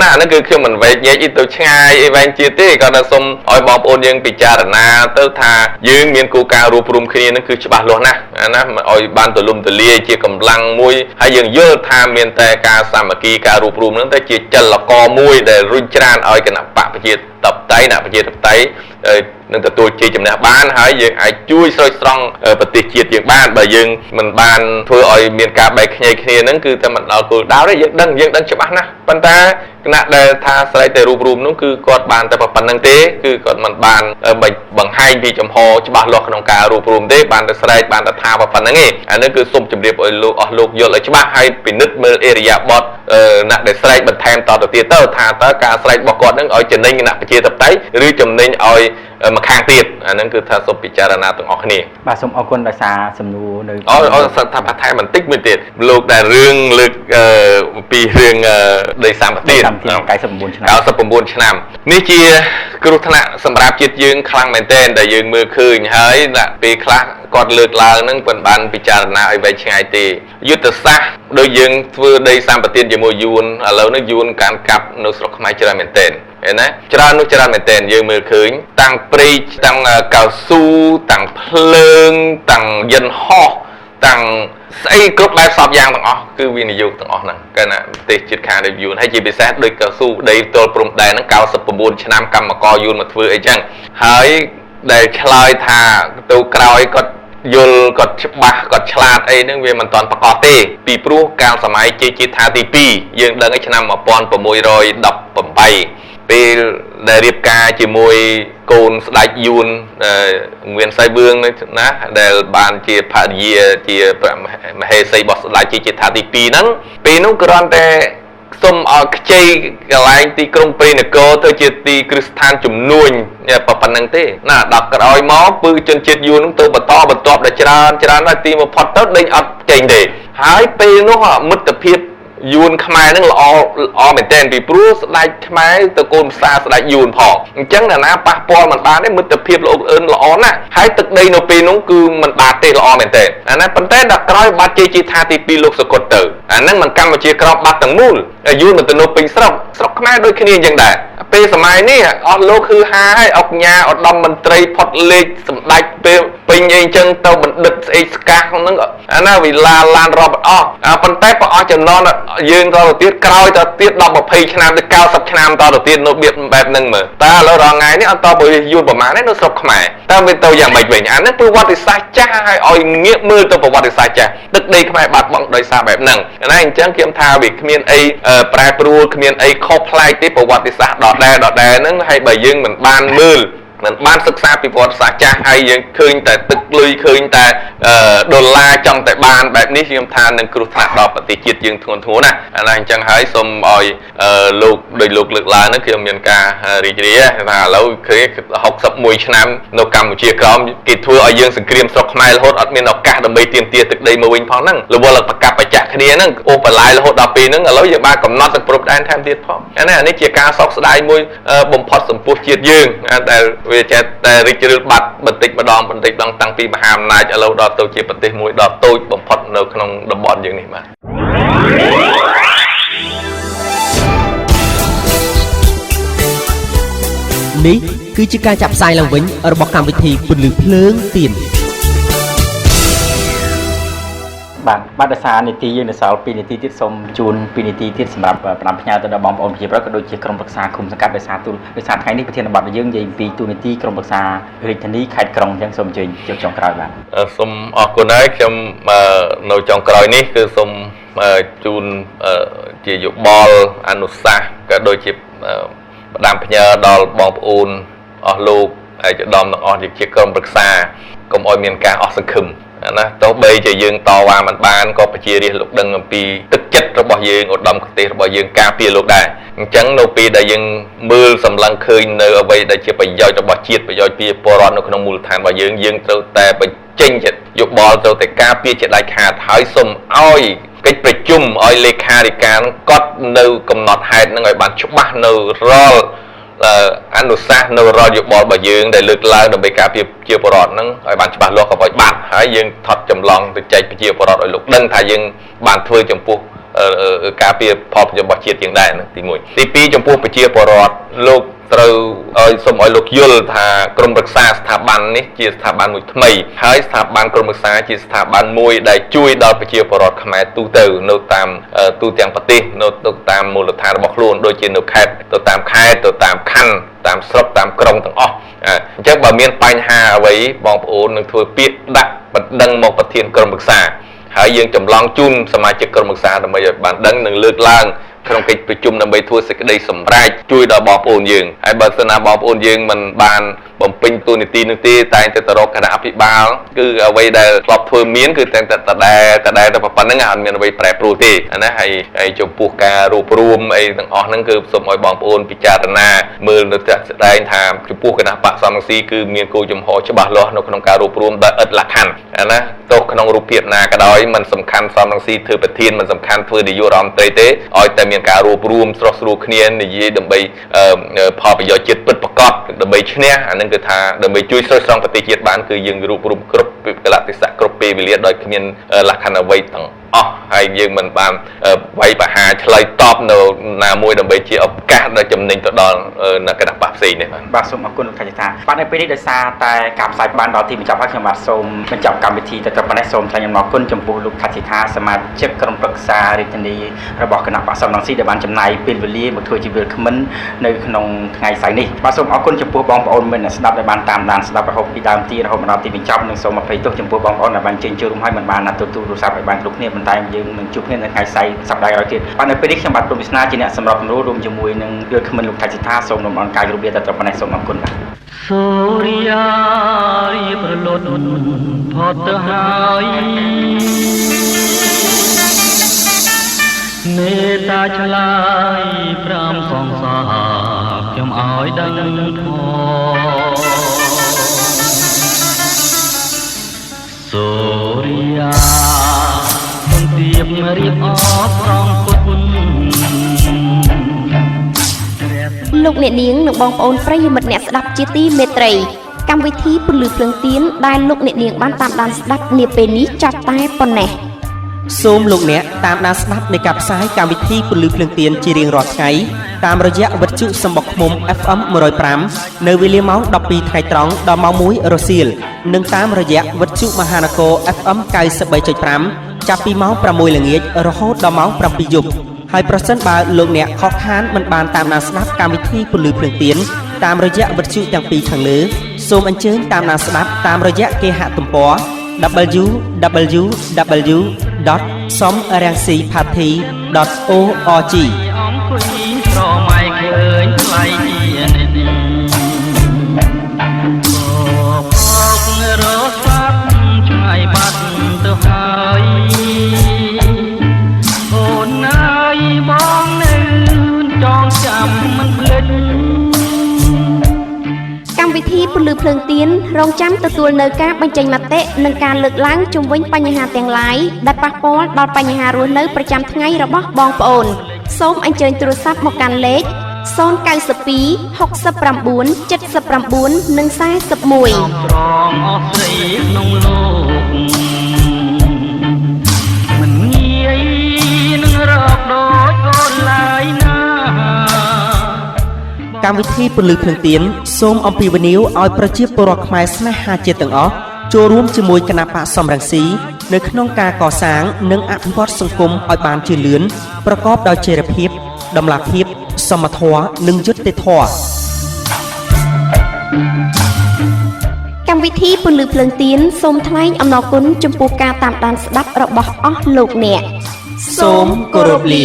ណាអានេះគឺខ្ញុំមិនវែកញែកទៅឆ្ងាយអីវែងជាតិទេគាត់ថាសូមឲ្យបងប្អូនយើងពិចារណាទៅថាយើងមានគោលការណ៍រួបរวมគ្នានឹងគឺច្បាស់លាស់ណាស់ណាឲ្យបានទូលំទូលាយជាកម្លាំងមួយហើយយើងយល់ថាមានតែការសាមគ្គីការរួបរวมនឹងទៅជាចលករមួយដែលរុញច្រានឲ្យគណៈបកប្រជាធិបតេយ្យណាប្រជាធិបតេយ្យនឹងទទួលជ័យជំនះបានហើយយើងអាចជួយស្រោចស្រង់ប្រទេសជាតិយើងបានបើយើងមិនបានធ្វើឲ្យមានការបែកខ្ញែកគ្នាហ្នឹងគឺតែមិនដល់គោលដៅទេយើងដឹងច្បាស់ណាស់ប៉ុន្តែគណៈដែលថាស្រេចតែរូបរួមនោះគឺគាត់បានតែប៉ុណ្្នឹងទេគឺគាត់មិនបានបង្ហាញពីចំហច្បាស់លាស់ក្នុងការរួបរួមទេបានតែស្រែកបានតែថាប៉ុណ្្នឹងទេអានេះគឺសូមជម្រាបឲ្យលោកអស់លោកយល់ឲ្យច្បាស់ហើយពិនិត្យមើលអេរិយាបថអ្នកដែលស្រែកបន្ថែមតទៅទៀតទៅថាតើការស្រែករបស់គាត់នឹងឲ្យចំណេញគណៈប្រជាធិបតេយ្យឬចំណេញឲ្យម្ខាងទៀតអាហ្នឹងគឺថាសូមពិចារណាទាំងអស់គ្នាបាទសូមអរគុណដោយសារសំណួរនៅអូសិនថាបន្ថែមបន្តិចមួយទៀតលោកដែលរឿងលើកពីរឿងដីសម្បទាន99ឆ្នាំ99ឆ្នាំនេះជាគ្រោះថ្នាក់សម្រាប់ជាតិយើងខ្លាំងមែនទែនដែលយើងមើលឃើញហើយពេលខ្លះគាត់លើកឡើងហ្នឹងមិនបានពិចារណាឲ្យវែងឆ្ងាយទេយុទ្ធសាស្ត្រដូចយើងធ្វើដីសម្បទានជាមួយយួនឥឡូវនេះយួនកាន់កាប់នៅស្រុកខ្មែរច្រើនមែនទែនឃើញណាច្រើននោះច្រើនមែនទែនយើងមើលឃើញតាំងព្រៃតាំងកៅស៊ូតាំងភ្លើងតាំងយិនហោះតាំងស្អីគ្រប់បែបសពយ៉ាងទាំងអស់គឺវិនិយោគទាំងអស់ហ្នឹងកាលណាប្រទេសជាតិខាងដែលយួនហើយជាពិសេសដូចកៅស៊ូដីទល់ព្រំដែនហ្នឹង99ឆ្នាំកម្មករយួនមកធ្វើអីចឹងហើយដែលឆ្លើយថាទៅក្រោយគាត់យល់គាត់ច្បាស់គាត់ឆ្លាតអីហ្នឹងវាមិនទាន់ប្រកបទេពីព្រោះកាលសម័យជ័យជេដ្ឋាទី2យើងដឹងឯឆ្នាំ1618ពេលដែលរៀបការជាមួយកូនស្ដេចយួនងៀនសៃវឿងណាដែលបានជាភរិយាជាព្រះមហេសីរបស់ស្ដេចជ័យជេដ្ឋាទី2ហ្នឹងពេលនោះគ្រាន់តែសូមឲ្យខ្ចីកន្លែងទីក្រុងព្រៃនគរទៅជាទីគ្រឹះស្ថានជំនួញប៉ុណ្្នឹងទេណាដល់ក្រោយមកពឺជនជាតិយួននឹងទៅបន្តបន្ទាប់ដល់ច្រើនច្រើនដល់ទីបំផុតទៅដេញអត់ចេញទេហើយពេលនោះមិត្តភាពយួនខ្មែរនឹងល្អល្អមែនទែនពីព្រោះស្ដេចខ្មែរទៅកូនផ្សារស្ដេចយួនផងអញ្ចឹងអ្នកណាប៉ះពាល់មិនបានទេមិត្តភាពល្អអឿនល្អណាស់ហើយទឹកដីនៅពេលនោះគឺមិនបាតទេល្អមែនទែនអាណាប៉ុន្តែដល់ក្រោយបាត់ជ័យជេដ្ឋាទី2លោកសកុតទៅអាហ្នឹងមិនកម្ពុជាក្រោមបាត់ទាំងមូលយួនមិនទៅនៅពេញស្រុកស្រុកខ្មែរដូចគ្នាអញ្ចឹងដែរពេលសម័យនេះអស់លោកហឺហាហើយអុកញ៉ាឧត្តមមន្ត្រីផុតលេខសម្ដេចពេលពេញអីអញ្ចឹងទៅបណ្ឌិតស្អេកស្កាស់ហ្នឹងអាណាវិឡាឡានរាប់អស់ប៉ុន្តែបើអស់ចំណងយើងតទៅទៀតក្រោយទៅទៀត10 20ឆ្នាំទៅ90ឆ្នាំតទៅទៀតនៅបៀបបែបហ្នឹងមើលតើឥឡូវរាល់ថ្ងៃនេះអត់តបើយួនប្រមាណទេនៅស្រុកខ្មែរតើវាទៅយ៉ាងម៉េចវិញអាហ្នឹងប្រវត្តិសាស្ត្រចាស់ហើយឲ្យងាកមើលទៅប្រវត្តិសាស្ត្រចាស់ទឹកដីខ្មែរបាត់បង់ដោយសារបែបហ្នឹងណាអញ្ចឹងខ្ញុំថាវាគ្មានអីប្រែប្រួលគ្មានអីខុសប្លែកទេប្រវត្តិសាស្ត្រដដែលដដែលហ្នឹងហើយបើយើងមិនបានមើលមិនបានសិក្សាពីប្រវត្តិសាស្ត្រចាស់ហើយយើងឃើញតែទឹកលុយឃើញតែដុល្លារចង់តែបានបែបនេះខ្ញុំថានឹងគ្រោះថ្នាក់ដល់ប្រទេសជាតិយើងធ្ងន់ធ្ងរណាស់អាណាអញ្ចឹងហើយសូមឲ្យលោកដោយលោកលើកឡើងហ្នឹងខ្ញុំមានការរីករាយថាឥឡូវឃើញ61ឆ្នាំនៅកម្ពុជាក្រោមគេធ្វើឲ្យយើងសង្គ្រាមស្រុកខ្មែររហូតអត់មានឱកាសដើម្បីទាមទារទឹកដីមកវិញផងហ្នឹងរវល់ប្រកាប់ប្រចាក់គ្នាហ្នឹងអូបលាយរហូតដល់ពេលហ្នឹងឥឡូវយើងបានកំណត់ទាំងព្រំដែនថែមទៀតផងអានេះជាការសោកស្ដាយមួយបំផុតចំពោះជាតិយើងដែលវាចេះតែរីករាលបាត់បន្តិចម្ដងបន្តិចម្ដងតាំងពីមហាអំណាចឥឡូវដល់ទៅជាប្រទេសមួយដ៏តូចបំផុតនៅក្នុងតំបន់យើងនេះបាទនេះគឺជាការចាប់ផ្សាយឡើងវិញរបស់កម្មវិធីពន្លឺភ្លើងទៀនបាទដោយសារនីតិយើងនៅសល់2នាទីទៀតសូមជូន2នាទីទៀតសម្រាប់ផ្ដាំផ្ញើទៅដល់បងប្អូនប្រជាពលរដ្ឋក៏ដូចជាក្រុមប្រឹក្សាឃុំសង្កាត់ដោយសារថ្ងៃនេះប្រធានបទយើងនិយាយពីទូនាទីក្រុមប្រឹក្សារាជធានីខេត្តក្រុងអញ្ចឹងសូមអញ្ជើញជចុងក្រោយបាទសូមអរគុណហើយខ្ញុំនៅចុងក្រោយនេះគឺសូមជូនជាយោបល់អនុសាសន៍ក៏ដូចជាផ្ដាំផ្ញើដល់បងប្អូនអស់លោកឯកឧត្តមទាំងអស់ជាក្រុមប្រឹក្សាកុំឲ្យមានការអស់សង្ឃឹមណាទោះបីជាយើងតវ៉ាមិនបានក៏ប្រជារាស្ត្រលោកដឹងអំពីទឹកចិត្តរបស់យើងឧត្តមគតិរបស់យើងការពារលោកដែរអញ្ចឹងនៅពេលដែលយើងមើលសម្លឹងឃើញនៅអ្វីដែលជាប្រយោជន៍របស់ជាតិប្រយោជន៍ពីពលរដ្ឋនៅក្នុងមូលដ្ឋានរបស់យើងយើងត្រូវតែបញ្ចេញយោបល់ត្រូវតែការពារជាដាច់ខាតហើយសូមឲ្យកិច្ចប្រជុំឲ្យលេខាធិការកត់នៅកំណត់ហេតុនឹងឲ្យបានច្បាស់នៅរាល់អនុសាសន៍នៅរាល់យោបល់របស់យើងដែលលើកឡើងដើម្បីការពារជាពលរដ្ឋហ្នឹងឲ្យបានច្បាស់លាស់កុំឲ្យបាត់ហើយយើងថត់ចម្លងទៅចែកប្រជាពលរដ្ឋឲ្យលោកដឹងថាយើងបានធ្វើចំពោះ ការពារផលប្រយោជន៍របស់ជាតិជាងដែរហ្នឹងទី1ទី2ចំពោះប្រជាពលរដ្ឋលោកត្រូវឲ្យសូមឲ្យលោកយល់ថាក្រមប្រឹក្សាស្ថាប័ននេះជាស្ថាប័នមួយថ្មីហើយស្ថាប័នក្រមប្រឹក្សាជាស្ថាប័នមួយដែលជួយដល់ប្រជាពលរដ្ឋខ្មែរទូទៅនៅតាមទូទាំងប្រទេសនៅតាមមូលដ្ឋានរបស់ខ្លួនដូចជានៅខេត្តទៅតាមខេត្តទៅតាមខណ្ឌតាមស្រុកតាមក្រុងទាំងអស់អញ្ចឹងបើមានបញ្ហាអ្វីបងប្អូននឹងធ្វើពាក្យដាក់បណ្ដឹងមកប្រធានក្រមប្រឹក្សាហើយយើងចម្លងជូនសមាជិកក្រុមប្រឹក្សាដើម្បីឲ្យបានដឹងនិងលើកឡើងក្នុងកិច្ចប្រជុំដើម្បីធ្វើសេចក្តីសម្រេចជួយដល់បងប្អូនយើងហើយបើសិនណាបងប្អូនយើងមិនបានបំពេញតួនាទីនឹងទេតែងតែទៅរកគណៈអភិបាលគឺអ្វីដែលធ្លាប់ធ្វើមានគឺតែងតែដដែលតែប៉ុណ្្នឹងអត់មានអ្វីប្រែប្រួលទេណាហើយចំពោះការរួបរួមអីទាំងអស់ហ្នឹងគឺសូមឲ្យបងប្អូនពិចារណាមើលនៅតែស្ដែងថាចំពោះគណៈបកសំរងស៊ីគឺមានគោលជំហរច្បាស់លាស់នៅក្នុងការរួបរួមដោយឥតលក្ខខណ្ឌណាទោះក្នុងរូបភាពណាក៏ដោយមិនសំខាន់សំរងស៊ីធ្វើប្រធានមិនសំខាន់ធ្វើនាយករដ្ឋមន្ត្រីទេឲ្យតែមានការរួបរួមស្រស់ស្រួលគ្នានិយាយដើម្បីផលប្រយោជន៍ជាតិពិតប្រាកដដើម្បីឈ្នះអានឹងគឺថាដើម្បីជួយស្រោចស្រង់ប្រទេសជាតិបានគឺយើងរួបរួមគ្រប់កលៈទេសៈគ្រប់ពេលវេលាដោយគ្មានលក្ខខណ្ឌអ្វីទាំងអស់ហើយយើងមិនបានវាយប្រហារឆ្លើយតបនៅណាមួយដើម្បីជាឱកាសដ៏ចំណេញទៅដល់គណៈបក្សផ្សេងនេះបាទសូមអរគុណលោកខេត្តថាបាទនៅពេលនេះដោយសារតែការផ្សាយបានដល់ទីបញ្ចប់ហើយខ្ញុំបាទសូមបញ្ចប់កម្មវិធីតែត្រឹមប៉ុណ្ណេះសូមថ្លែងអំណរគុណចំពោះលោកខេត្តថាសមាជិកក្រុមប្រឹក្សារាជធានីរបស់គណៈបក្សសំរងស៊ីដែលបានចំណាយពេលវេលាមកធ្វើជាវាគ្មិននៅក្នុងថ្ងៃសៅរ៍នេះបាទសូមអរគុណចំពោះបងប្អូនមិត្តអ្នកស្ដាប់ដែលបានតាមដានស្ដាប់រហូតពីដើមទីរហូតមកដល់ទីបញ្ចប់និងសូមអភ័យទោសចំពោះបងប្អូនដែលបានចេញចូលរួមហើយមិនបានទទួលទូរស័ព្ទឲ្យបានគ្រប់គ្នាប៉ុន្តែយើងនឹងជួបគ្នានៅថ្ងៃសៅរ៍សប្តាហ៍ក្រោយទៀតបាទនៅពេលនេះខ្ញុំបាទព្រំវិស្នាជាអ្នកសម្របសម្រួលរួមជាមួយនឹងវាគ្មិនលោកថៃសិដ្ឋាសូមលំអរកាយគ្រប់លាតែត្រឹមប៉ុណ្ណេះសូមអរគុណបាទសូរិយារៀបរលត់ផុតទៅហើយមេត្តាឆ្លើយប្រាំសងសាខ្ញុំឲ្យដឹងផងសូរិយាទៀបរៀបអបរងគុណលោកអ្នកនាងនិងបងប្អូនប្រិយមិត្តអ្នកស្ដាប់ជាទីមេត្រីកម្មវិធីពន្លឺភ្លើងទៀនដែលលោកអ្នកនាងបានតាមដានស្ដាប់នាពេលនេះចប់តែប៉ុណ្ណេះសូមលោកអ្នកតាមដានស្ដាប់នៃការផ្សាយកម្មវិធីពន្លឺភ្លើងទៀនជារៀងរាល់ថ្ងៃតាមរយៈវិទ្យុសំបុកឃ្មុំ FM 105នៅវេលាម៉ោង12ថ្ងៃត្រង់ដល់ម៉ោង1រសៀលនិងតាមរយៈវិទ្យុមហានគរ FM 93.5ចាប់ពីម៉ោង6ល្ងាចរហូតដល់ម៉ោង7យប់ហើយប្រសិនបើលោកអ្នកខកខានមិនបានតាមដានស្ដាប់កម្មវិធីពន្លឺភ្លើងទៀនតាមរយៈវិទ្យុទាំងពីរខាងលើសូមអញ្ជើញតាមដានស្ដាប់តាមរយៈគេហទំព័រ www.somrangsyparty.org អង្គុយស្រមៃឃើញថ្លៃជានិច្ចករសាត់ឆ្ងាយបាត់ទៅហើយអូនអើយបងនៅចងចាំមិនភ្លេចកម្មវិធីពន្លឺភ្លើងទៀនរងចាំទទួលនៅការបញ្ចេញមតិនិងការលើកឡើងជុំវិញបញ្ហាទាំងឡាយដែលប៉ះពាល់ដល់បញ្ហារស់នៅប្រចាំថ្ងៃរបស់បងប្អូនសូមអញ្ជើញទូរស័ព្ទមកកាន់លេខ092 69 79និង41 ត្រង់អស់ស្រីក្នុងលោកមិនងាយនឹងរកដូចអូនឡើយណាកម្មវិធីពន្លឺភ្លើងទៀនសូមអំពាវនាវឲ្យប្រជាពលរដ្ឋខ្មែរស្នេហាជាតិទាំងអស់ចូលរួមជាមួយគណបក្សសំរងស៊ីនៅក្នុងការកសាងនិងអភិវឌ្ឍសង្គមឲ្យបានជឿនលឿនប្រកបដោយចីរភាពតម្លាភាពសមធម៌និងយុត្តិធម៌កម្មវិធីពន្លឺភ្លើងទៀនសូមថ្លែងអំណរគុណចំពោះការតាមដានស្ដាប់របស់អស់លោកអ្នកសូមគោរពលា